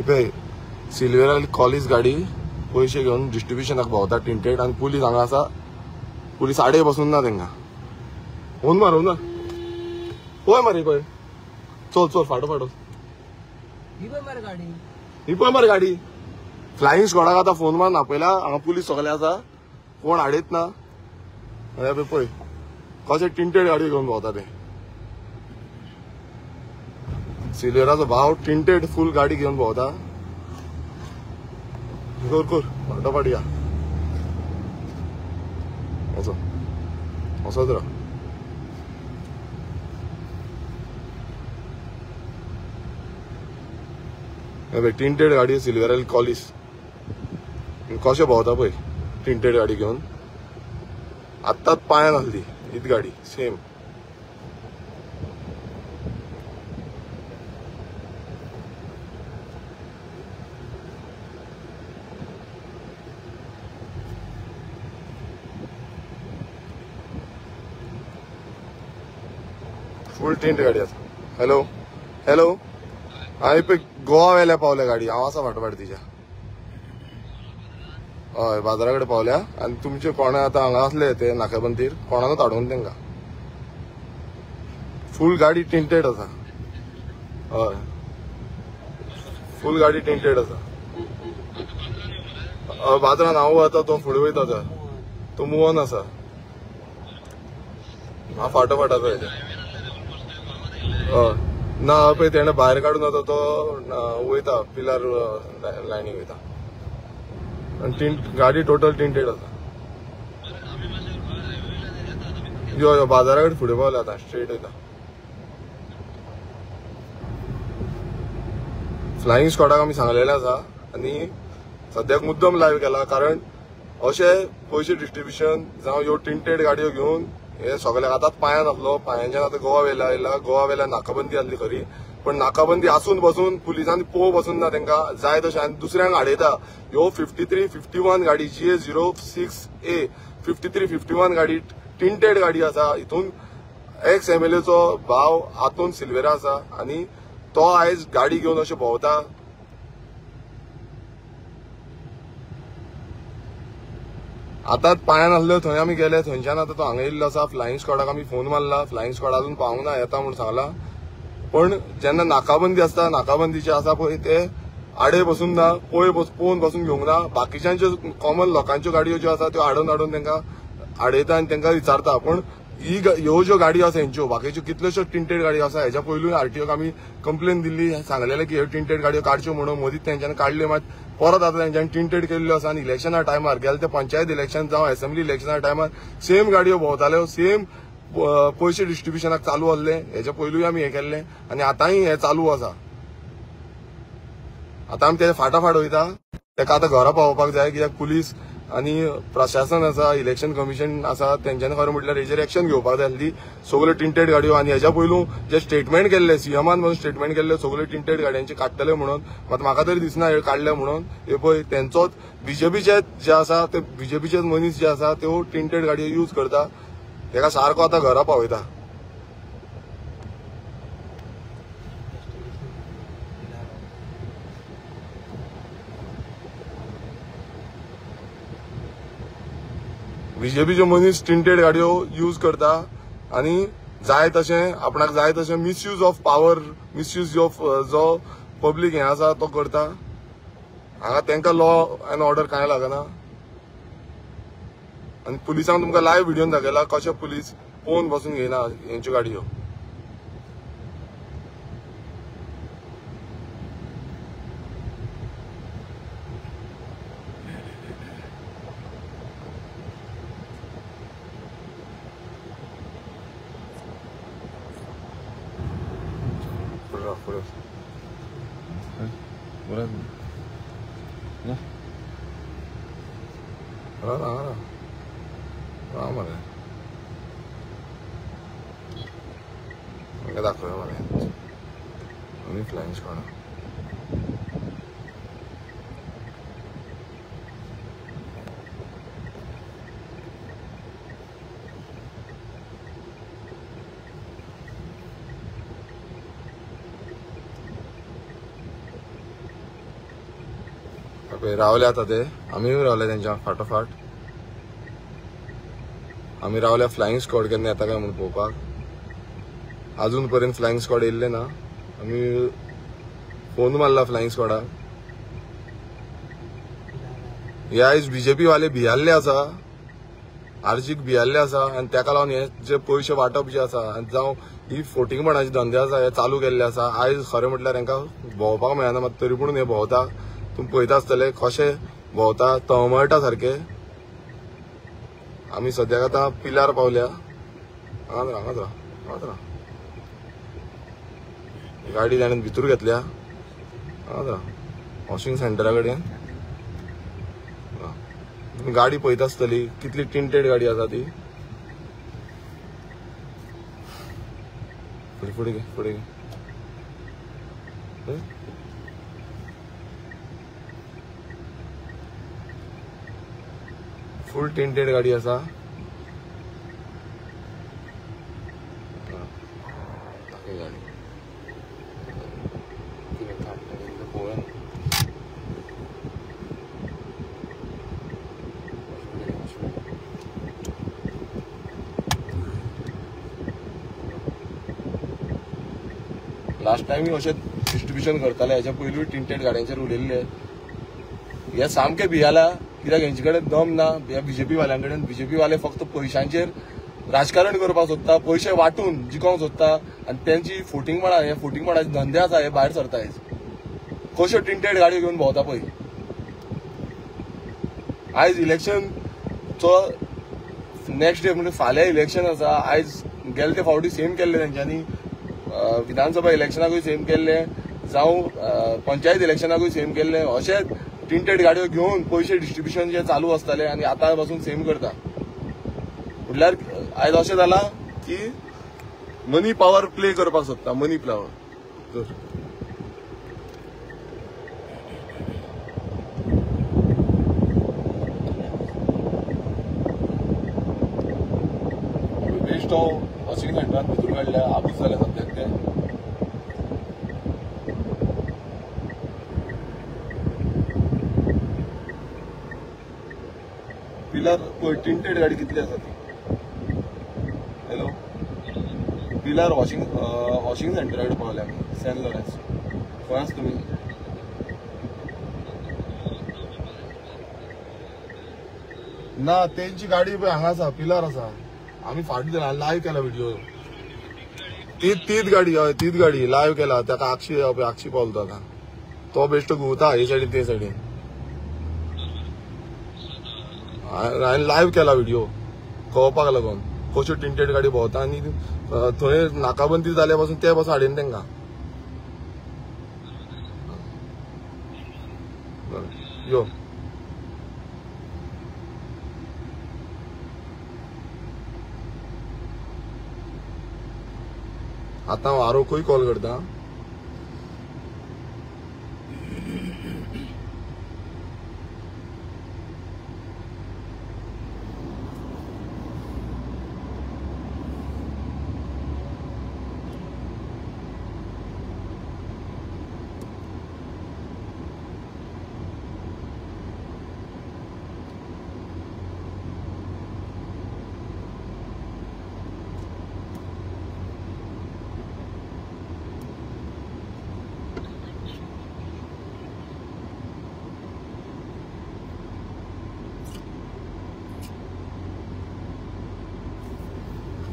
पळय सिल्वेरा कॉलेज गाडी पयशे घेवन डिस्ट्रिब्युशनाक भोंवता टिंटेड आनी पुलीस हांगा आसा. पुलीस आडे बसून ना तेंका. फोन मारूं ना पळय मरे पळय चल चल फाटो फाटो ही पळय मरे गाडी. फ्लायिंग स्क्वॉडाक आतां फोन मारून आपयला. हांगा पुलीस सगळे आसा, कोण आडयत ना. पळय कशें टिंटेड गाडी घेवन भोंवता ते. सिल्वेराचो भाव टिंटेड फूल गाडी घेवन भोंवता. कर कर फाटोफाट या असो असोच राव. टिंटेड गाडी सिल्वेराली कॉलीस कशें भोंवता पळय टिंटेड गाडी घेवन. आत्ताच पांयान आसली हीच गाडी सेम. फूल टिंट गाडी आसा. हॅलो हॅलो हांव पळय गोवा वेल्या पावल्या गाडी. हांव आसा फाटोफाट तिच्या. हय बाजारा कडेन पावल्या. आनी तुमचे कोण आतां हांगा आसले ते नाकाबंदीर कोणाकूच हाडून तांकां. फूल गाडी टिंटेड आसा. हय फूल गाडी टिंटेड आसा. बाजारान हांव वता तो फुडें वयता तो तो मुवन आसा. हांव फाटोफाट आसा हेच्या. हय ना पळय तेणें भायर काडून आतां तो वयता पिलार लायनीक वयता. आनी टिंट गाडी टोटल टिंटेड आसा. यो यो बाजारा कडेन फुडें पावल्या आतां स्ट्रेट वयता. फ्लायिंग स्क्वॉडाक आमी सांगलेलें आसा आनी सद्याक मुद्दम लायव्ह केला कारण अशे पयशे डिस्ट्रिब्युशन जावं ह्यो टिंटेड गाडयो घेवन हे सगळ्याक आतांच पांयान आसलो. पांयांच्यान आतां गोवा वेल्या आयला. गोवा वेल्या नाकाबंदी आसली खरी, पण नाकाबंदी आसून बसून पुलिसांनी पोव बसून ना तांकां जाय तशें आनी दुसऱ्यांक हाडयता. ह्यो 53 51 गाडी GA 06 A 53 51 गाडी टिंटेड गाडी आसा. हितून एक्स एमएलएचो भाव आतून सिल्वेरा आसा आनी तो आयज गाडी घेवन अशें भोंवता. आतांच पांयान आसल्यो थंय आमी गेले. थंयच्यान आतां तो हांगा येयल्लो आसा. फ्लायिंग स्क्वॉडाक आमी फोन मारला. फ्लायिंग स्क्वॉड अजून पावूंक ना, येता म्हूण सांगला. पण जेन्ना नाकाबंदी आसता नाकाबंदीचे आसा पळय ते आडे बसून ना, पळय पळोवन बसून घेवंक ना. बाकीच्यांच्यो कॉमन लोकांच्यो गाडयो ज्यो आसा त्यो हाडून हाडून तांकां आडयता आनी तांकां विचारता. पूण ही ह्यो ज्यो गाडयो आसा हेंच्यो बाकीच्यो कितल्योश्यो टिंटेड गाडयो आसा. हेच्या पयलूय आरटीओक आमी कंप्लेन दिल्ली, सांगलेलें की ह्यो टिंटेड गाडयो काडच्यो म्हणून. मदींच तेंच्यांनी काडल्यो, मात परत आतां तेंच्यांनी टिंटेड केल्ल्यो आसा. आनी इलेक्शना टायमार गेले ते पंचायत इलेक्शन जावं असेंब्ली इलेक्शना टायमार सेम गाडयो भोंवताल्यो, सेम पयशे डिस्ट्रिब्युशनाक चालू आसले. हेच्या पयलूय आमी हें केल्लें आनी आतांय हें चालू आसा. आतां आमी तेजे फाटाफाट वयता. तेका आतां घरा पावोवपाक जाय कित्याक पुलीस आनी प्रशासन आसा, इलेक्शन कमिशन आसा, तेंच्यांनी खरें म्हटल्यार हेजेर एक्शन घेवपाक जाय आसली. सगळ्यो टिंटेड गाडयो आनी हेच्या पयलू जे स्टेटमेंट केल्ले सीएमान म्हणून स्टेटमेंट केल्ले सगळ्यो टिंटेड गाडयांचे काडटले म्हणून, मात म्हाका तरी दिसना हे काडले म्हणून. हे पळय तेंचोच बीजेपीचे जे आसा ते बीजेपीचे मनीस जे आसा त्यो टिंटेड गाडयो यूज करता. तेका सारको आतां घरा पावयता. बीजेपीच्यो मनीस टिंटेड गाडयो यूज करता आनी जाय तशें आपणाक जाय तशें misuse of power, misuse of जो पब्लीक हें आसा तो करता. हांगा तांकां लॉ एन्ड ऑर्डर कांय लागना. आनी पुलिसांक तुमकां लायव्ह व्हिडियोन दाखयला कशें पुलीस पळोवन बसून घेयना हेंच्यो गाडयो. दाखोवया मरे आमी फ्लायिंग स्क्वॉड. पळय रावले आतां ते, आमीय रावले तेंच्या फाटोफाट. आमी रावल्या फ्लायिंग स्क्वॉड केन्ना येता काय म्हणून पळोवपाक. अजून पर्यंत फ्लायिंग स्क्वॉड येयल्ले ना. आमी फोन मारला फ्लायिंग स्क्वॉडाक. हे आयज बीजेपी वाले भियाल्ले आसा, आर्जीक भियाल्ले आसा आनी तेका लागून हे जे पयशे वांटप जे आसा आनी जावं ही फोटिंगपणाचे धंदे आसा हे चालू केल्ले आसा. आयज खरें म्हटल्यार हेंकां भोंवपाक मेळना, मात तरी पूण हे भोंवता. तुमी पळयता आसतले कशे भोंवता, तळमळटा सारके. आमी सद्याक आतां पिलार पावल्या. हांगाच राव, हांगाच राव, हांगाच राव. गाडी ताणें भितर घेतल्या. हांगाच राव, वॉशिंग सेंटरा कडेन. गाडी पळयता आसतली कितली टिंटेड गाडी आसा ती. फुडें फुडें घे, फुडें घे. फूल टिंटेड गाडी आसा. गाडी लास्ट टायम अशें डिस्ट्रिब्युशन करताले. हेच्या पयलूय टिंटेड गाडयांचेर उलयल्ले. हे सामके भियाला कित्याक हेंचे कडेन दम ना. ह्या बीजेपी वाल्यां कडेन. बीजेपी वाले फक्त पयशांचेर राजकारण करपाक सोदता, पयशे वांटून जिखोवंक सोदता आनी तेंची फोटिंगपणां, हे फोटिंगपणाचे धंदे आसा हे भायर सरता. आयज कश्यो टिंटेड गाडयो घेवन भोंवता पळय. आयज इलेक्शनचो नेक्स्ट डे म्हणजे फाल्यां इलेक्शन आसा. आयज गेले ते फावटी सेम केल्ले तेंच्यांनी, विधानसभा इलेक्शनाकूय सेम केल्ले, जावं पंचायत इलेक्शनाकूय सेम केल्ले. अशेच टिंटेड गाडयो घेवन पयशे डिस्ट्रिब्युशन जे चालू आसताले आनी आतां पासून सेम करता. म्हटल्यार आयज अशें जालां की मनी पावर प्ले करपाक सोदता, मनी पावर. बेश्टो वॉशिंग सेंटरान भितर काडल्या, आबूज जाल्या सद्याक ते. पिलर पळय टिंटेड गाडी कितली आसा ती. हॅलो, पिलर वॉशिंग वॉशिंग सेंटरा कडेन पावल्या आमी, सेंट लॉरेन्स. खंय आसा तुमी? ना, तेंची गाडी पळय हांगा आसा, पिलर आसा. आमी फाटीं लायव्ह केला व्हिडिओ. तीच गाडी, हय तीच गाडी लायव्ह केला. ताका आक्षी आक्षी पावलो आतां. तो बेश्टो घुंवता हे सायडीन ते सायडीन. हांवें लायव्ह केला व्हिडिओ कळपाक लागून कश्यो टिंटेड गाडी भोंवता आनी थंय नाकाबंदी जाल्या पासून ते पासून हाडीन तेंकां. बरें यो. आतां हांव आरोकूय कॉल करता.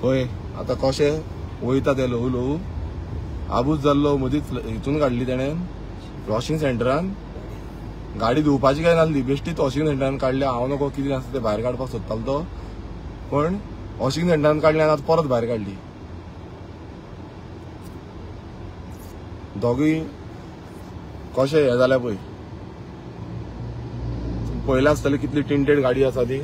पळय आतां कशें वयता ते ल्हवू ल्हवू. आबूज जाल्लो मदींच हितून काडली तेणें वॉशिंग सेंटरान. गाडी धुवपाची काय नासली, बेश्टीच वॉशिंग सेंटरान काडल्या. हांव नको कितें आसा तें भायर काडपाक सोदतालो तो, पण वॉशिंग सेंटरान काडली आनी आतां परत भायर काडली. दोगूय कशें हें जाल्या पळय. पळयलां आसतलें कितली टिंटेड गाडी आसा ती.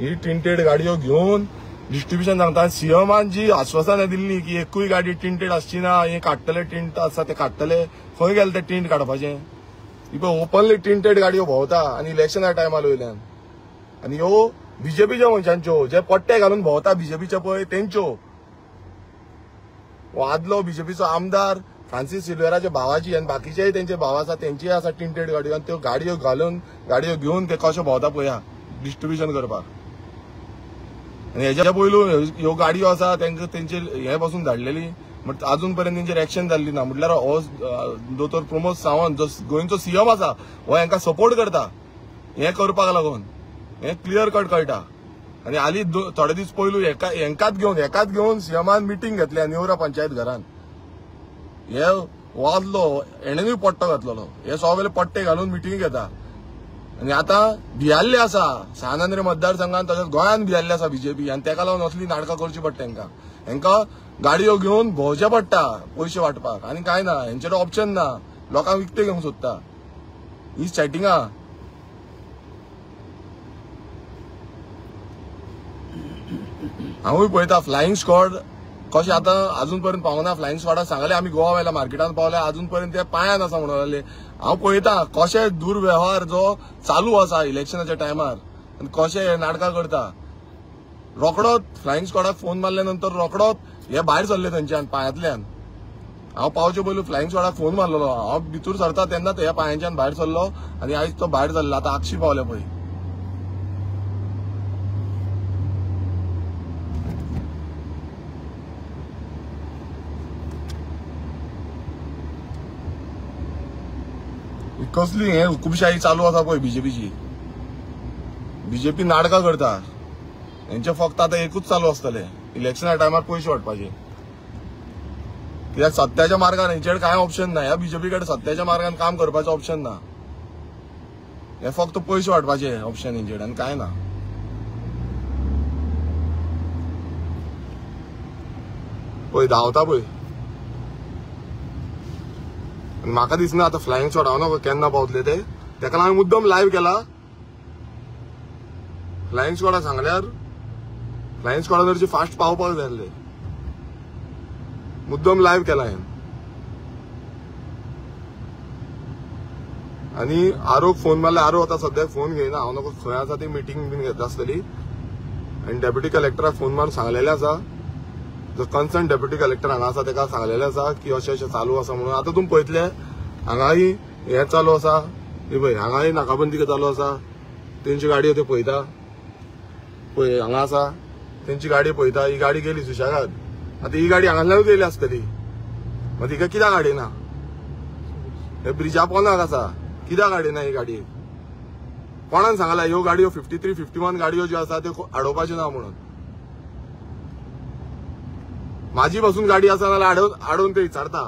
ही टिंटेड गाडयो घेवन डिस्ट्रिब्युशन सांगता. सीएमान जी आश्वासनां दिल्ली की एकूय गाडी टिंटेड आसची ना, हे काडटले टिंट आसा ते काडटले, खंय गेले ते टिंट काडपाचें? ही पळय ओपनली टिंटेड गाडयो भोंवता आनी इलेक्शना टायमार वयल्यान. आनी ह्यो बीजेपीच्या मनशांच्यो जे पट्टे घालून भोंवता बीजेपीचे पळय तेंच्यो. आदलो बीजेपीचो आमदार फ्रांसीस सिल्वेराच्या भावाची आनी बाकीचेय तेंचे भाव आसा तेंचीय आसा टिंटेड गाडयो आनी त्यो गाडयो घालून गाडयो घेवन ते कशें भोंवता पळया डिस्ट्रिब्युशन करपाक. आनी हेज्या पयलू ह्यो गाडयो आसा तेंकां तेंचे हे पासून धाडलेली, अजून पर्यंत तेंचेर एक्शन जाल्ली ना. म्हटल्यार हो दोतोर प्रमोद सावंत जो गोंयचो सीएम आसा हो हेंकां सपोर्ट करता हें करपाक लागून, हें क्लियर कट कळटा. आनी हालीं थोडे दीस पयलू हेंकाच घेवन सीएमान मिटींग घेतल्या नेवरा पंचायत घरान. हे वाजलो हेणेनूय पट्टो घातलेलो, हे सगळे पट्टे घालून मिटींग घेता. आनी आतां भियाल्ले आसा सान आंद्रे मतदारसंघान तशेंच गोंयांत भियाल्ले आसा बीजेपी, आनी तेका लागून असली नाटकां करची पडटा हेंकां. हेंकां गाडयो घेवन भोंवचें पडटा पयशे वांटपाक, आनी कांय ना, हेंचेर ऑप्शन ना, लोकांक विकते घेवंक सोदता ही सेटिंगां. हांवूय पळयता फ्लायिंग स्क्वॉड कशें आतां अजून पर्यंत पावना. फ्लायिंग स्क्वॉडाक सांगलें आमी गोवा वेल्या मार्केटान पावल्या, अजून पर्यंत ते पांयान आसा म्हणून लागले. हांव पळयता कशें दुर्वेव्हार जो चालू आसा इलेक्शनाच्या टायमार आनी कशें हे नाटकां करता. रोकडोच फ्लायिंग स्क्वॉडाक फोन मारल्या नंतर रोकडोच हे भायर सरले थंयच्यान पांयांतल्यान. हांव पावचे पयलू फ्लायिंग स्क्वॉडाक फोन मारलेलो, हांव भितर सरता तेन्ना ह्या पांयांच्यान भायर सरलो आनी आयज तो भायर सरला. आतां आगशी पावले पळय. कसली हे हुकुमशाही चालू आसा पळय बीजेपीची. बीजेपी नाटकां करता, हेंचे फक्त आतां एकूच चालू आसतलें, इलेक्शना टायमार पयशे वांटपाचे. कित्याक सत्याच्या मार्गान हेंचेर कांय ऑप्शन ना, ह्या बीजेपी कडेन सत्याच्या मार्गान काम करपाचें ऑप्शन ना, हे फक्त पयशे वांटपाचे ऑप्शन हेंचेर आनी कांय ना. पळय धांवता पळय. म्हाका दिसना आतां फ्लायिंग स्क्वॉड हांव नको केन्ना पावतले ते, तेका हांवें मुद्दम लायव्ह केला. फ्लायिंग स्क्वॉडाक सांगल्यार फ्लायिंग स्क्वॉडा हरशीं फास्ट पावपाक जाय आसले, मुद्दम लायव्ह केला हांवें. आनी आरोक फोन मारल्यार आरो आतां सद्याक फोन घेयना, हांव नको खंय आसा ती मिटींग बीन घेता आसतली. आनी डेप्युटी कलेक्टराक फोन मारून सांगलेलें आसा, जो कन्सर्न डेप्युटी कलेक्टर हांगा आसा तेका सांगलेलें आसा की अशें अशें चालू आसा म्हणून. आतां तुमी पळयतले हांगाय हें चालू आसा, हे पळय हांगाय नाकाबंदी चालू आसा, तेंची गाडयो त्यो पळयता, पळय हांगा आसा तेंची गाडी पळयता. ही गाडी गेली सुशेगाद, आतां ही गाडी हांगासल्यानूच येयली आसतली, मागीर तिका कित्याक हाडिना? हे ब्रिजा पोंदाक आसा, कित्याक हाडिना ही गाडी? कोणान सांगला ह्यो गाडयो 53 51 गाडयो ज्यो आसा त्यो हाडोवपाच्यो ना म्हणून? माझी पासून गाडी आसा जाल्यार आडोवन ते विचारता,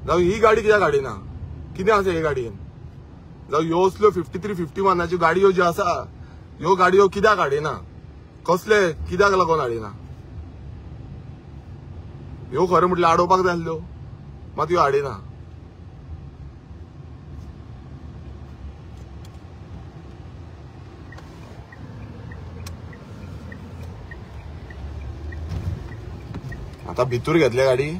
जावं ही गाडी कित्याक हाडिना, कितें आसा हे गाडयेन? जावं ह्यो असल्यो 53 51 गाडयो ज्यो आसा ह्यो गाडयो कित्याक हाडिना, कसले कित्याक लागून हाडिना? ह्यो खरें म्हटल्यार आडोवपाक जाय आसल्यो, मात ह्यो हाडिना. आतां भितूर घेतल्या गाडी.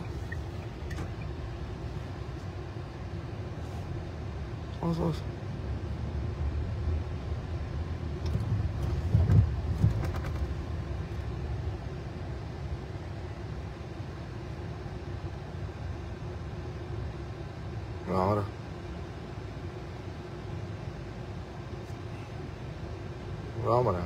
राव मरे.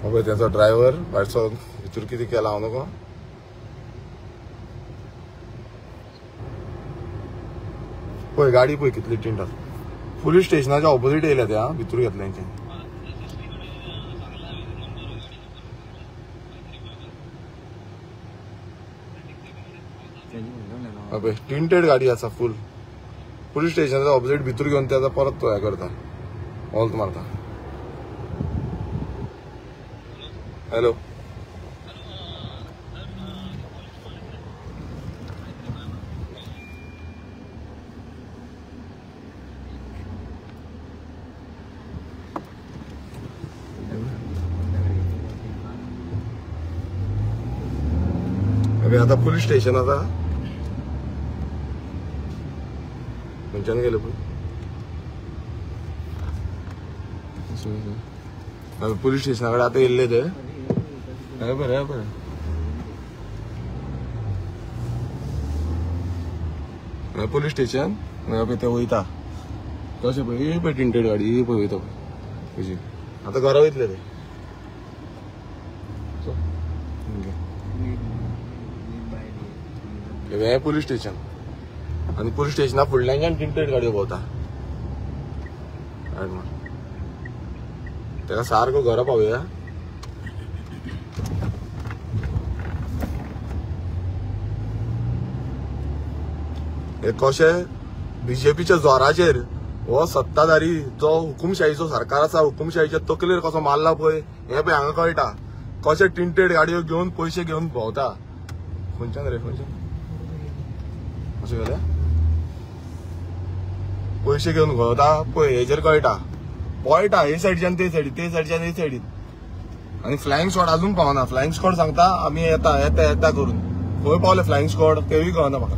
पळय तेंचो ड्रायव्हर भायर सरून भितर कितें केलां हांव नको. पळय गाडी पळय कितली टिंट आसा. पुलीस स्टेशनाच्या ऑपोजीट येयल्या त्या, भितर घेतल्या हेंच्यानी. पळय टिंटेड गाडी आसा फूल, पुलीस स्टेशनाच्या ऑपोजीट भितर घेवन ते आतां परत तो हें करता, हॉल्ट मारता. हॅलो, आता पुलीस स्टेशन आसा. खंयच्यान गेले पळय पुलीस स्टेशना कडेन आतां येयल्ले ते. बरें बरें पुलीस स्टेशन पळय ते वयता कशें पळय ही पळय टिंटेड गाडी ही पळय वयता पळय कशी आतां घरा वयतले ते. हें पुलीस स्टेशन आनी पुलीस स्टेशना फुडल्यान टिंटेड गाडयो भोंवता. तेका सारको घरा पावया. हे कशें बीजेपीच्या जोराचेर हो सत्ताधारी जो हुकुमशाहीचो सरकार आसा हुकुमशाहीच्या तकलेर कसो मारला पळय हें पळय हांगा कळटा. कशें टिंटेड गाडयो घेवन पयशे घेवन भोंवता. खंयच्यान रे खंयच्यान अशें गेले पयशे घेवन भोंवता पळय हेजेर कळटा. पळटा हे सायडच्यान ते सायडीन ते सायडच्यान हे सायडीन. आनी फ्लायिंग स्क्वॉड अजून पावना. फ्लायिंग स्क्वॉड सांगता आमी येता येता येता करून. खंय पावले फ्लायिंग स्क्वॉड तेवूय कळना म्हाका.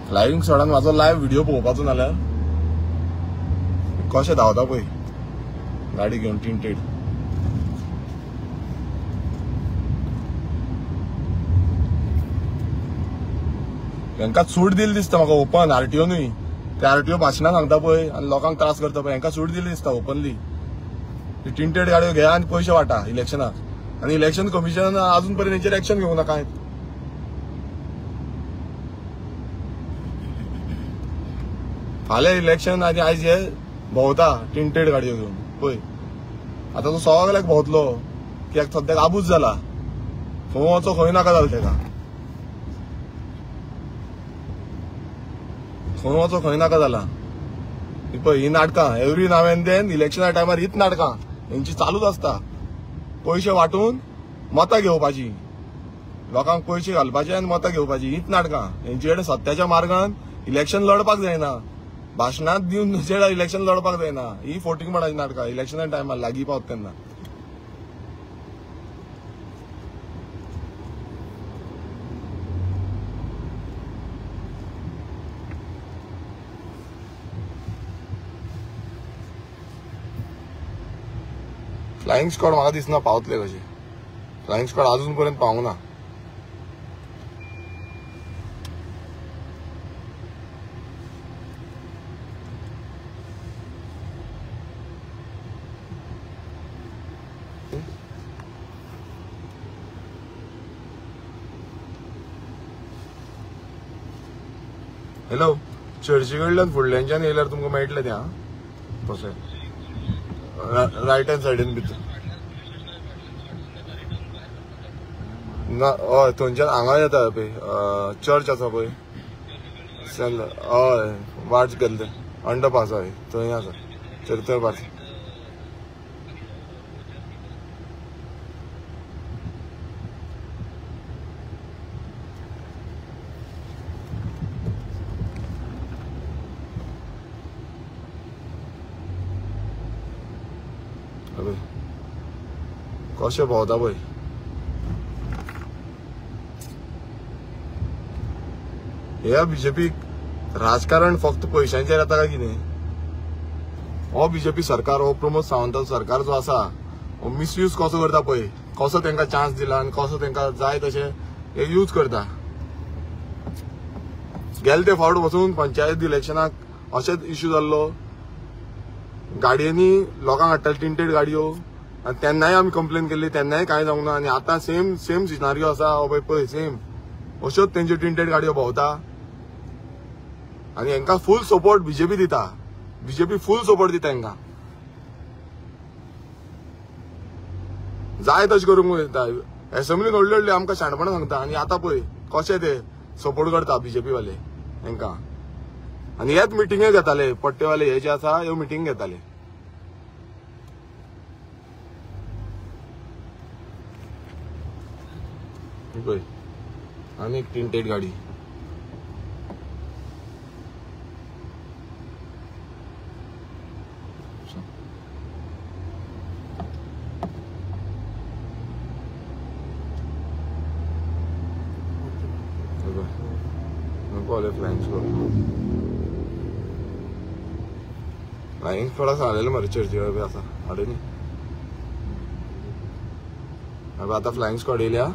फ्लायिंग स्क्वॉडान म्हाजो लायव्ह व्हिडिओ पळोवपाचो नाल्यार कशें धांवता पळय गाडी घेवन टिंटेड. हेंकां सूट दिली दिसता म्हाका ओपन आरटीओ न्हय. ते आरटीओ भाशणां सांगता पळय आनी लोकांक त्रास करता पळय. हेंकां सूट दिली दिसता ओपनली. टिंटेड गाडयो घेया आनी पयशे वाटा इलेक्शनाक. आनी इलेक्शन कमिशन अजून पर्यंत हेचेर एक्शन घेवंक ना कांय. फाल्यां इलेक्शन आनी आयज हे भोंवता टिंटेड गाडयो घेवन पळय. आतां तो सगल्याक भोंवतलो कित्याक सद्याक आबूज जाला. खंय वचो खंय नाका जालें तेका. खंय वचो खंय नाका जाला. पळय ही नाटकां एवरी now and then इलेक्शना टायमार हीच नाटकां हेंची चालूच आसता. पयशे वांटून मतां घेवपाची, लोकांक पयशे घालपाचे आनी मतां घेवपाची हीच नाटकां हेंचे कडेन. सत्याच्या मार्गान इलेक्शन लढपाक जायना. भाशणांत दिवन इलेक्शन लढपाक जायना. ही फोटिंगपणाची नाटकां इलेक्शना टायमार लागीं पावत तेन्ना. फ्लायिंग स्क्वॉड म्हाका दिसना पावतले कशे. फ्लायिंग स्क्वॉड अजून पर्यंत पावूंक ना. हॅलो चर्ची कडल्यान फुडल्यानच्यान येयल्यार तुमकां मेळटलें तें. आं तशें रायट हँड सायडीन भितर ना. हय थंयच्यान हांगा येता पळय चर्च आसा पळय हय वाट गेल्ले अंडरपास. हय थंय आसा चर्च पास. कशें भोंवता पळय. ह्या बीजेपीक राजकारण फक्त पयशांचेर येता काय कितें? हो बीजेपी सरकार हो प्रमोद सावंताचो सरकार जो आसा हो मिसयूज कसो करता पळय. कसो तेंकां चान्स दिला आनी कसो तेंकां जाय तशें हे यूज करता. गेले ते फावट वचून पंचायत इलेक्शनाक अशेंच इश्यू जाल्लो. गाडयांनी लोकांक हाडटाले टिंटेड गाडयो आनी तेन्नाय आमी कंप्लेन केल्ली तेन्नाय कांय जावंक ना. आनी आतां सेम सेम सिनारियो आसा. हो पळय पळय सेम अश्योच तेंच्यो टिंटेड गाडयो भोंवता आनी हेंकां फूल सपोर्ट बीजेपी दिता. बीजेपी फूल सपोर्ट दिता हेंकां. जाय तशें करूंक दिता. एसेंब्लीन व्हडली व्हडली आमकां शाणपणां सांगता आनी आतां पळय कशें ते सपोर्ट करता बीजेपी वाले हेंकां. आनी हेच मिटिंगे घेताले पट्टेवाले हे जे आसा ह्यो मिटिंग घेताले. पळय आनी एक टिंटेड गाडी. फ्लाइंग स्क्वाड फ्लाइंग स्क्वॉडा सांगलेलें मरे चर्ची बी आसा हाडून न्ही. आतां फ्लाइंग स्क्वॉड येयल्या.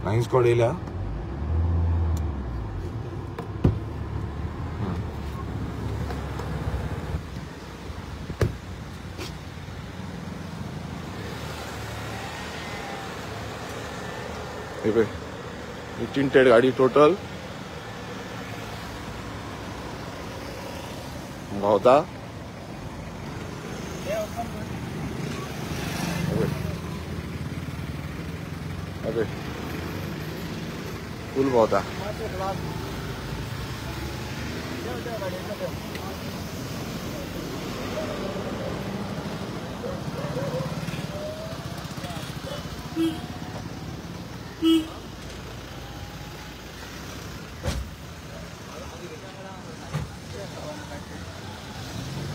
फ्लाइंग स्क्वॉड येयल्या. टिंटेड गाडी टोटल भोंवता. फूल भोंवता.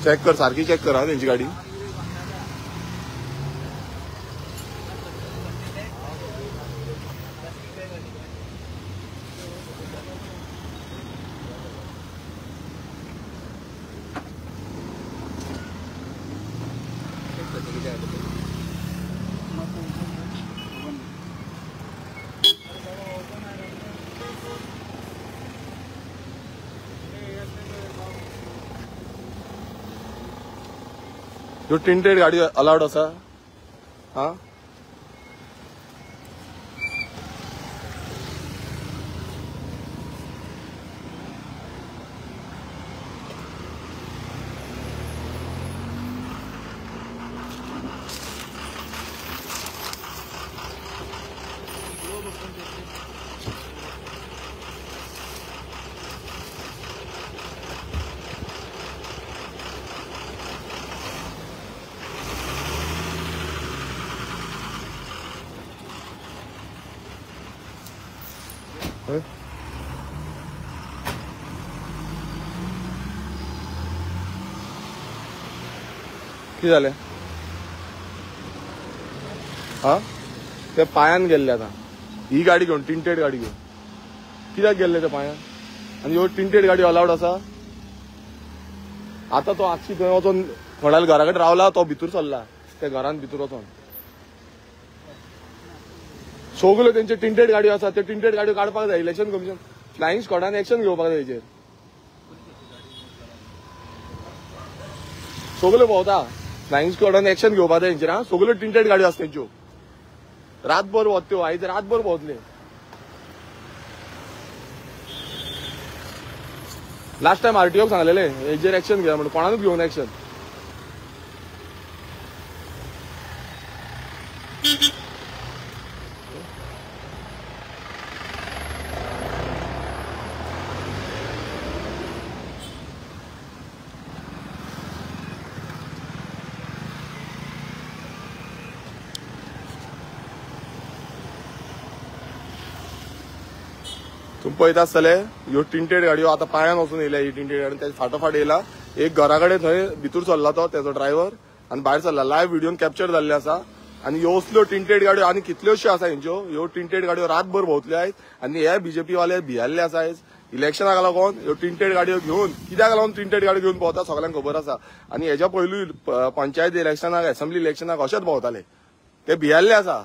चेक कर, सारखी चेक कर हा तेंची गाडी. ह्यो टिंटेड गाडी अलाउड आसा? हा, कितें जालें? हा, ते पांयान गेल्ले आतां ही गाडी घेवन, टिंटेड गाडी घेवन कित्याक गेल्ले ते पांयान? आनी ह्यो टिंटेड गाडी अलाउड आसा? आतां तो आक्षी थंय वचोन कोणाल्या घरा कडेन रावला, तो भितर सरला त्या घरान भितर वचोन. सगल्यो तेंचे टिंटेड गाडयो आसा, त्यो टिंटेड गाडयो काडपाक जाय. इलेक्शन कमिशन फ्लाइंग स्क्वॉडान एक्शन घेवपाक जाय हेचेर. सगल्यो भोंवता, फ्लाइंग स्क्वॉडान एक्शन घेवपाक जाय हेंचेर. हा, सगल्यो टिंटेड गाडयो आसा तेंच्यो. रातभर भोंवता त्यो, आयज रातभर भोंवतले. लास्ट टायम आरटीओक सांगलेले हेजेर एक्शन घेया म्हणून, कोणाकूच घेवन एक्शन. तुमी पळयता आसतले ह्यो टिंटेड गाडयो आतां पांयान वचून येयल्या. ही टिंटेड गाडी तेजे फाटोफाट येयला. एक घरा कडेन थंय भितर सरला तो तेजो ड्रायव्हर आनी भायर सरला. लायव्ह व्हिडियोन कॅप्चर जाल्ले आसा. आनी ह्यो असल्यो टिंटेड गाडयो आनी कितल्योश्यो आसा हेंच्यो. ह्यो टिंटेड गाडयो रातभर भोंवतल्यो आयज. आनी हे बीजेपी वाले भियेल्ले आसा आयज इलेक्शनाक लागून. ह्यो टिंटेड गाडयो घेवन कित्याक लागून टिंटेड गाडयो घेवन भोंवता सगळ्यांक खबर आसा. आनी हेज्या पयलूय पंचायत इलेक्शनाक, असेंब्ली इलेक्शनाक अशेंच भोंवताले. ते भियेल्ले आसा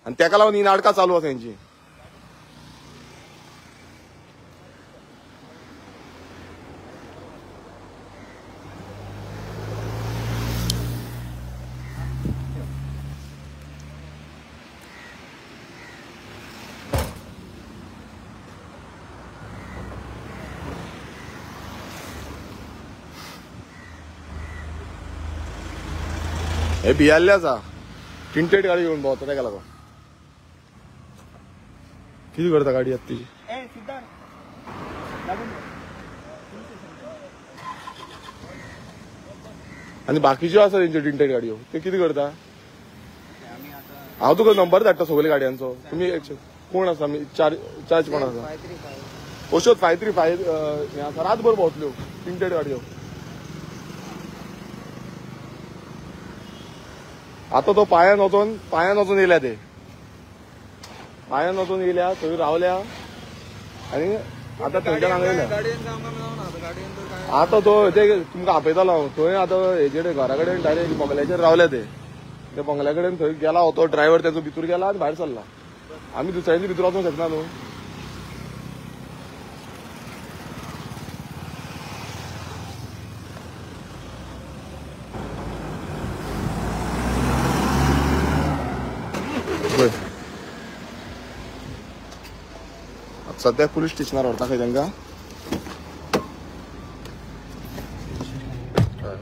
आनी तेका लागून ही नाटकां चालू आसा हेंची. हे भियेल्ले आसा, टिंटेड गाडी घेवन भोंवता तेका लागून. कितें करता गाडी आतां ती? आनी बाकीच्यो आसा तेंच्यो टिंटेड गाडयो ते कितें करता? हांव तुका नंबर धाडटा सगळे गाडयांचो. तुमी कोण आसा? चार्ज कोण आसा? अश्योच 535 हें आसा, रातभर भोंवतल्यो टिंटेड गाडयो. आतां तो पांयान वचून येयल्या, ते पांयान वचून येयल्या, थंय रावल्या आनी आतां थंयच्यान हांगा येयल्या. आतां तो ते तुमकां आपयतालो हांव थंय. आतां हेजेर घरा कडेन डायरेक्ट बंगल्याचेर रावल्या ते. त्या बंगल्या कडेन थंय गेला हो तो ड्रायव्हर, तेजो भितर गेला आनी भायर सरला. आमी दुसऱ्यांच्या भितर वचूंक शकना न्हू. सद्याक पुलीस स्टेशनार व्हरता खंय तांकां.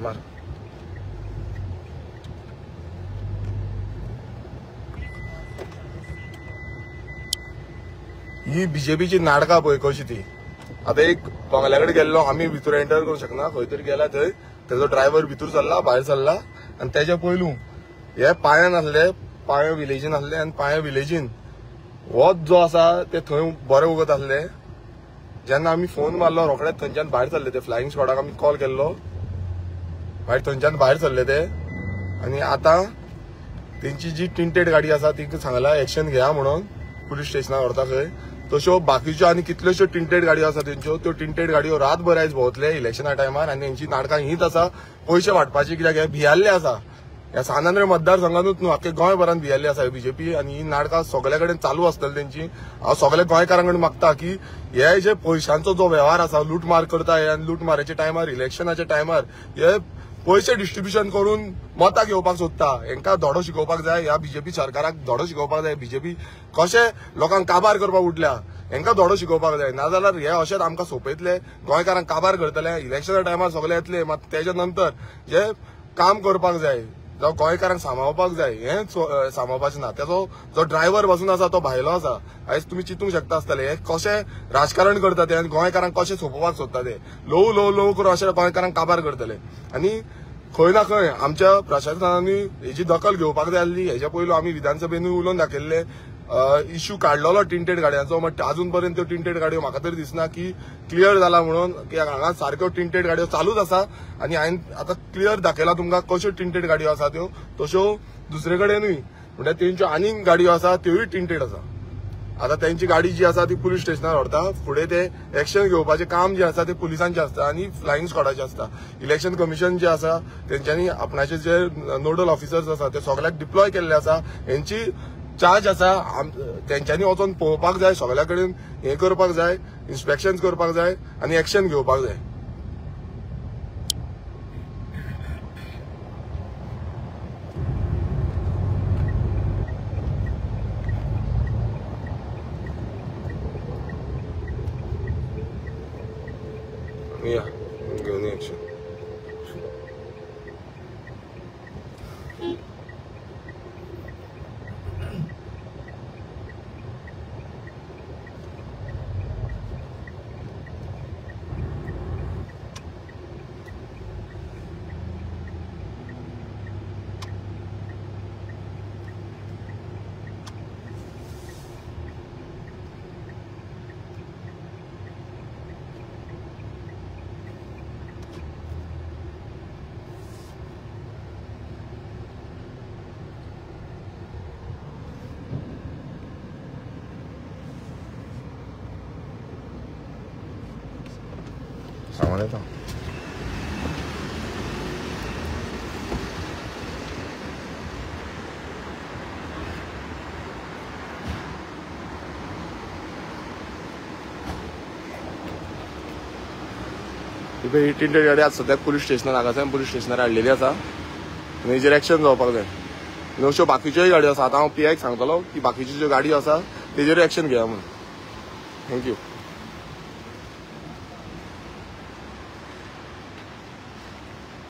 मार ही बीजेपीची नाटकां पळय कशी ती. आतां एक बंगल्या कडेन गेल्लो, आमी भितर एंटर करूंक शकना, खंय तरी गेला थंय तेजो ड्रायव्हर भितर सरला, भायर सरला. आनी तेज्या पयलू हे पांयान आसले, पांयो विलेजीन आसले आनी पांयो विलेजीन वत जो आसा ते थंय बरें वगत आसले. जेन्ना आमी फोन मारलो रोखडेच थंयच्यान भायर सरले ते. फ्लायिंग स्क्वॉडाक आमी कॉल केल्लो, मागीर थंयच्यान भायर सरले ते. आनी आतां तेंची जी टिंटेड गाडी आसा तिका सांगला एक्शन घेया म्हणून, पुलीस स्टेशनार व्हरता खंय. तश्यो बाकीच्यो आनी कितल्योश्यो टिंटेड गाडयो आसा तेंच्यो, त्यो टिंटेड गाडयो रातभर आयज भोंवतले इलेक्शना टायमार. आनी तेंची नाटकां हीच आसा, पयशे वांटपाची, कित्याक हे भियाल्ले आसा. ह्या सांत आंद्रे मतदारसंघानूच न्हू, आख्खे गोंयभरान भियाल्ली आसा बीजेपी. आनी ही नाटकां सगळे कडेन चालू आसतली तेंची. हांव सगळे गोंयकारां कडेन मागता की हे जे पयशांचो जो वेव्हार आसा, लुटमार करता हे, आनी लुटमाराच्या टायमार, इलेक्शनाच्या टायमार हे पयशे डिस्ट्रिब्युशन करून मतां घेवपाक सोदता. हेंकां धडो शिकोवपाक जाय, ह्या बीजेपी सरकाराक धडो शिकोवपाक जाय. बीजेपी कशें लोकांक काबार करपाक उठल्या, हेंकां धडो शिकोवपाक जाय. नाजाल्यार हे अशेंच आमकां सोंपयतले, गोंयकारांक काबार करतले. इलेक्शना टायमार सगळे येतले, मात तेच्या नंतर जे काम करपाक जाय, जावं गोंयकारांक सांबाळपाक जाय, हें सांबाळपाचें ना. तेजो जो ड्रायव्हर बसून आसा तो भायलो आसा. आयज तुमी चिंतूंक शकता आसतले हे कशें राजकारण करता ते आनी गोंयकारांक कशें सोंपोवपाक सोदता ते. ल्हवू ल्हवू ल्हवू करून अशें गोंयकारांक काबार करतले. आनी खंय ना खंय आमच्या प्रशासनान हेजी दखल घेवपाक जाय आसली. हेच्या पयलू आमी विधानसभेनूय उलोवन दाखयल्ले, इश्यू काडलेलो टिंटेड गाडयांचो. बट अजून पर्यंत त्यो टिंटेड गाडयो म्हाका तरी दिसना की क्लियर जाला म्हणून, की हांगा सारक्यो टिंटेड गाडयो चालूच आसा. आनी हांवें आतां क्लियर दाखयला तुमकां कश्यो टिंटेड गाडयो आसा त्यो, तश्यो दुसरे कडेनूय म्हणल्यार तेंच्यो आनीक गाडयो आसा त्योय टिंटेड आसा. आतां तेंची गाडी जी आसा ती पुलीस स्टेशनार व्हरता, फुडें ते एक्शन घेवपाचें काम जें आसा तें पुलिसांचें आसता आनी फ्लायिंग स्क्वॉडाचें आसता. इलेक्शन कमिशन जें आसा तेंच्यांनी आपणाचे जे नोडल ऑफिसर्स आसा ते सगळ्याक डिप्लॉय केल्ले आसा. हेंची चार्ज आसा, तेंच्यांनी वचोन पळोवपाक जाय, सगळ्या कडेन हें करपाक जाय, इन्स्पेक्शन करपाक जाय आनी एक्शन घेवपाक जाय. या घेवन एक्शन. सामान येता. ही टिंटेड गाडी आज सद्याक पुलीस स्टेशनार, आगासाम पुलीस स्टेशनार हाडलेली आसा आनी हेजेर एक्शन जावपाक जाय. आनी अश्यो बाकीच्योय गाडयो आसा. आतां हांव पी आयक सांगतलो की बाकीच्यो ज्यो गाडयो आसा तेजेर एक्शन घेया म्हणून. Thank you.